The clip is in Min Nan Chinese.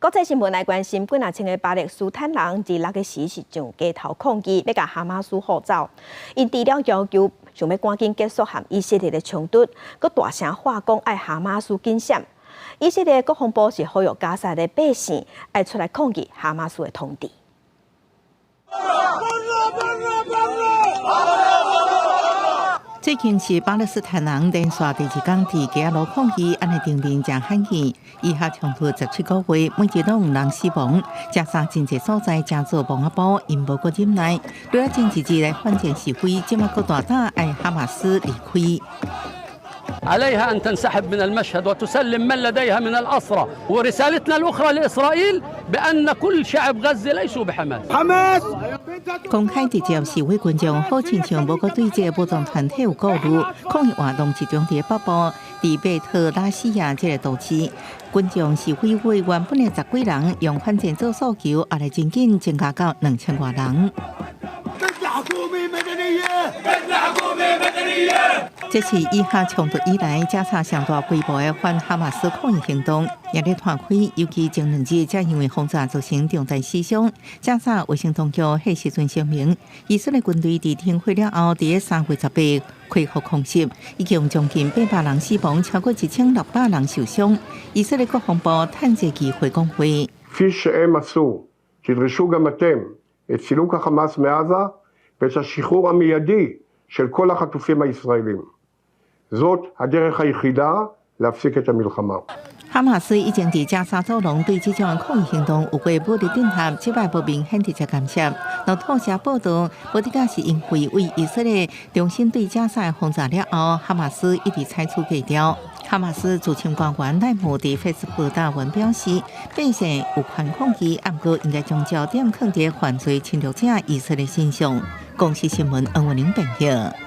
國際新聞來關心，幾若千个巴勒斯坦人二六个時是上街頭抗議，欲共哈馬斯放走。𪜶除了要求想欲趕緊結束和以色列的衝突，閣大聲喊講愛哈馬斯緊閃。以色列國防部是呼籲加薩的百姓愛出來抗議哈馬斯的統治。最近是巴勒斯坦人連續第二工佇街仔路抗議，按呢場面誠罕見。以哈衝突17個月，每日攏有人死亡。加沙真濟所在成做墓仔埔，𪜶無閣忍耐，除了前一日來反戰示威，這馬閣大膽愛哈馬斯離開。 عليها أن تنسحب من المشهد وتسلم من لديها من الأسرى ورسالتنا الأخرى لإسرائيل بأن كل شعب غزة ليسوا بحماس حماس 公開直接示威群眾，好親像無閣對這个武裝團體有顧慮。抗議活動集中佇北部，佇貝特拉西亞這个都市，群眾示威為原本的十幾人用反戰做訴求，後來真緊增加到2000外人。這是以哈衝突以來，加沙上大規模的反哈馬斯抗議行動，也咧拖開，尤其前兩日才因為轟炸造成重大死傷。加沙衛生當局彼時陣聲明，以色列軍隊佇停火了後，佇3月18恢復空襲，已經將近800人死亡，超過1600人受傷。以色列國防部趁這機會講話。 כפי שהם עשו, תדרשו גם אתם את סילוק החמאס מעזה ואת השחרור המיידי של כל החטופים הישראלים. זאת הדרך היחידה להפסיק את המלחמה. 哈馬斯已經佇加沙走廊對這種抗議行動有過武力鎮壓，這擺無明顯直接干涉。路透社報道，無的確是因為為以色列重新對加沙轟炸了後，哈馬斯一直採取低調。哈馬斯資深官員奈姆佇 Facebook 發文表示，百姓有權抗議，毋過應該將焦點放佇犯罪侵略者以色列身上。公視新聞黃文玲編譯。